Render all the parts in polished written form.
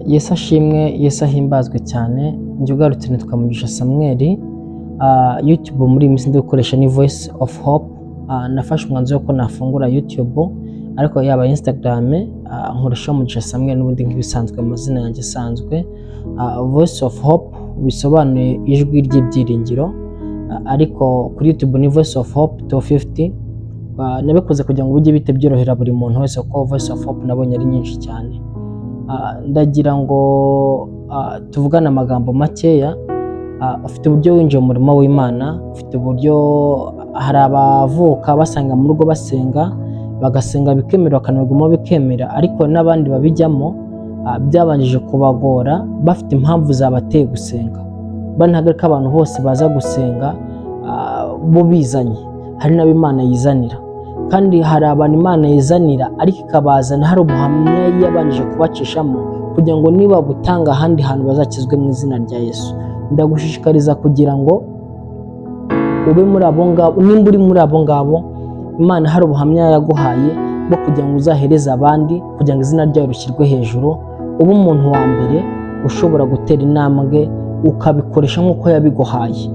Yesu ashimwe, Yesu ahimbazwe cyane. Njye ugarutse nitwa Mugisha Samuel. YouTube muri iyi minsi ndi gukoresha ni Voice of Hope. Nafashe umwanzuro ko nafungura YouTube, ariko yaba Instagram nkoresha Mugisha Samuel n'ubundi nk'ibisanzwe, amazina yanjye asanzwe. Voice of Hope bisobanuye ijwi ry'ibyiringiro, ariko kuri YouTube ni Voice of Hope 250. Nabikoze kugira ngo bijye bite byorohera buri muntu wese, kuko Voice of Hope nabonye ari nyinshi cyane. Ndagira ngo tuvugane amagambo makeya. Ufite uburyo winjiye mu murimo w'Imana, ufite uburyo hari abavuka basanga mu rugo basenga, bagasenga bikemera, bakanabigumamo bikemera, ariko n'abandi babijyamo byabanjije kubagora, bafite impamvu zabateye gusenga. Ntabwo abantu bose baza gusenga bo bizanye, hari n'abo Imana yizanira, kandi hari abantu Imana yizanira ariko ikabazana hari ubuhamya yabanjije kubacishamo, kugira ngo niba butanga ahandi hantu bazakizwe mu izina rya Yesu. Ndagushishikariza kugira ngo ube muri abo ngabo. Nimba uri muri abo ngabo, Imana hari ubuhamya yaguhaye bwo kugira ngo uzahereze abandi, kugira ngo izina ryayo rishyirwe hejuru, ube umuntu wa mbere ushobora gutera intambwe, ukabikoresha nk'uko yabiguhaye,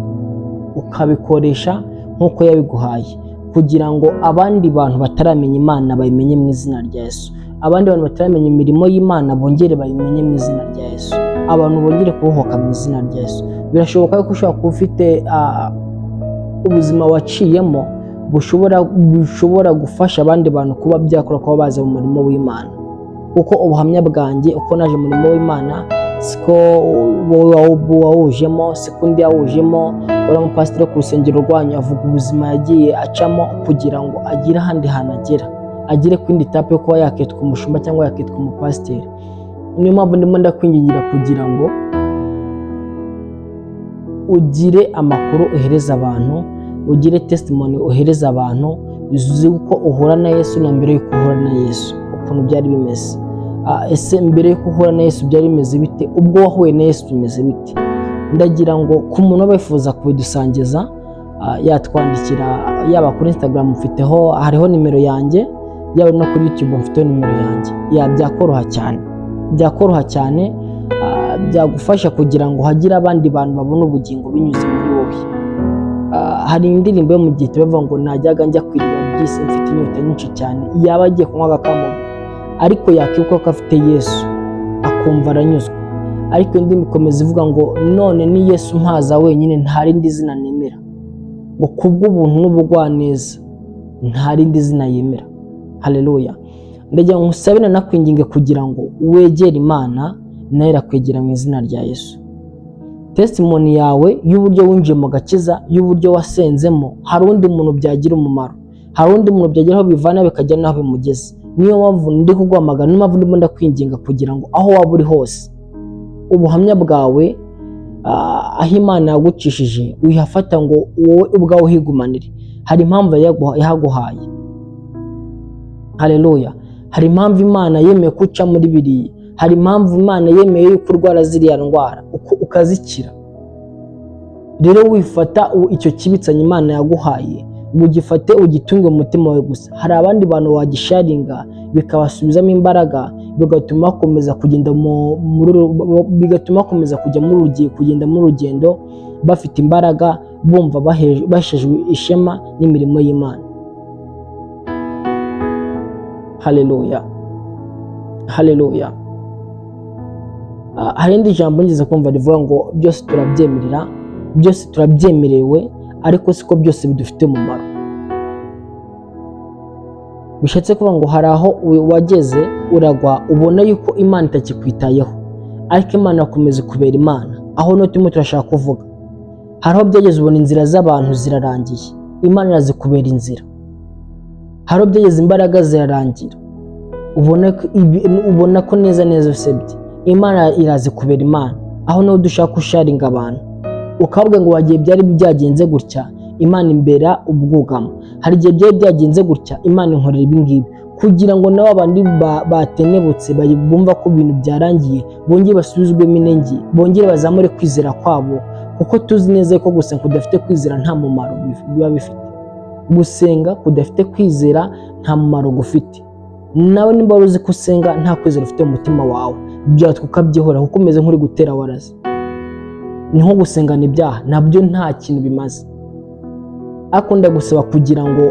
ukabikoresha nk'uko yabiguhaye, kugira ngo abandi bantu bataramenya Imana bayimenye mu izina rya Yesu, abandi bantu bataramenya imirimo y'Imana bongere bayimenye mu izina rya Yesu, abantu bongere kubohoka mu izina rya Yesu. Birashoboka ko ushobora kuba ufite ubuzima waciyemo bushobora gufasha abandi bantu kuba byakora, kuba baza mu murimo w'Imana, kuko ubuhamya bwanjye uko naje mu murimo w'Imana siko wowe wawujemo, siko undi yawujemo. Uriya mupasiteri ku rusengero rwanyu avuga ubuzima yagiye acamo kugira ngo agire ahandi hantu agera, agere ku yindi étape yo kuba yakitwa umushumba cyangwa yakitwa umupasiteri. Niyo mpamvu ndimo ndakwingingira kugira ngo ugire amakuru uhereza abantu, ugire testimony uhereza abantu, uzi uko uhura na Yesu na mbere y'uko uhura na Yesu ukuntu byari bimeze. Ese mbere y'uko uhura na Yesu byari bimeze bite? Ubwo wahuye na Yesu bimeze bite? Ndagira ngo ku muntu uba wifuza kubidusangiza, yatwandikira, yaba kuri Instagram mfiteho, hariho nimero yanjye, yaba no kuri YouTube mfiteho nimero yanjye. Byakoroha cyane, byakoroha cyane, byagufasha kugira ngo hagire abandi bantu babone ubugingo binyuze muri wowe. Hari indirimbo yo mu gihe bavuga ngo najyaga njya ku iriba ry'isi mfite inyota nyinshi cyane, yaba agiye kunywa agakamo, ariko yakibuka ko afite Yesu akumva aranyuzwe. Ariko indi ikomeza ivuga ngo none ni Yesu mpaza wenyine, nta rindi zina nemera, ngo kubw'ubuntu n'ubugwaneza nta rindi zina yemera. Haleluya! Ndagira ngo nkusabe nakwinginge kugira ngo wegere Imana, nayo irakwegera mu izina rya Yesu. Testimony yawe y'uburyo winjiye mu gakiza, y'uburyo wasenzemo, hari undi muntu byagira umumaro, hari undi muntu byagira aho bivana bikajya n'aho bimugeza. Niyo mpamvu ndi kuguhamagara, niyo mpamvu ndimo ndakwinginga kugira ngo aho waba uri hose, ubuhamya bwawe, aho Imana yagucishije, wihafata ngo wowe ubwawe uhigumanire. Hari impamvu yahaguhaye. Haleluya! Hari impamvu Imana yemeye ko uca muri biriya, hari impamvu Imana yemeye yuko urwara ziriya ndwara ukazikira. Rero wifata icyo kibitsanyo Imana yaguhaye ngo ugifate ugitunge mu mutima wawe gusa. Hari abandi bantu wagisharinga bikabasubizamo imbaraga, bigatuma bakomeza kugenda bigatuma bakomeza kujya muri rugiye kugenda muri rugendo bafite imbaraga, bumva baheshejwe ishema n'imirimo y'Imana. Haleluya, haleluya! Hari irindi jambo ngeze kumva rivuga ngo byose turabyemerera, byose turabyemerewe, ariko siko byose bidufite umumaro. Bishatse kuvuga ngo hari aho wageze uragwa, ubona yuko Imana itakikwitayeho, ariko Imana irakomeza kubera Imana. Aho niho turimo turashaka kuvuga. Hari aho byageze ubona inzira z'abantu zirarangiye, Imana irazikubera inzira. Hari aho byageze imbaraga zirarangira, ubona ko neza neza usebye, Imana irazikubera Imana. Aho niho dushaka gusharinga abantu, ukababwira ngo wagiye byari byagenze gutya, Imana imbera ubwugamo. Hari igihe byari byagenze gutya, Imana inkorera ibi ngibi, kugira ngo nabo abandi batenebutse, bumva ko ibintu byarangiye, bongere basubizwemo intege, bongere bazamure kwizera kwabo, kuko tuzi neza ko gusenga kudafite kwizera nta mumaro biba bifite. Gusenga kudafite kwizera nta mumaro gufite. Nawe nimba wari uzi ko usenga nta kwizera ufite mu mutima wawe. Byatwe ukabyihora kuko umeze nk'uri gutera waraza. Ni nko gusengana ibyaha, nabyo nta kintu bimaze. Ariko ndagusaba kugira ngo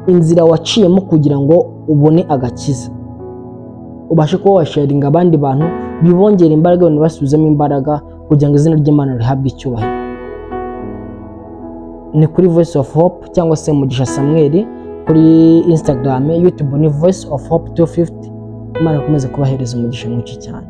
inzira waciyemo kugira ngo ubone agakiza, ubashe kuba washaringa abandi bantu, bibongera imbaraga, abantu basubizemo imbaraga kugira ngo izina ry'Imana rihabwe icyubahiro. Ni kuri Voice of Hope cyangwa se Mugisha Samuel kuri Instagram, YouTube ni Voice of Hope 250. Imana ikomeze kubahereza umugisha mwinshi cyane.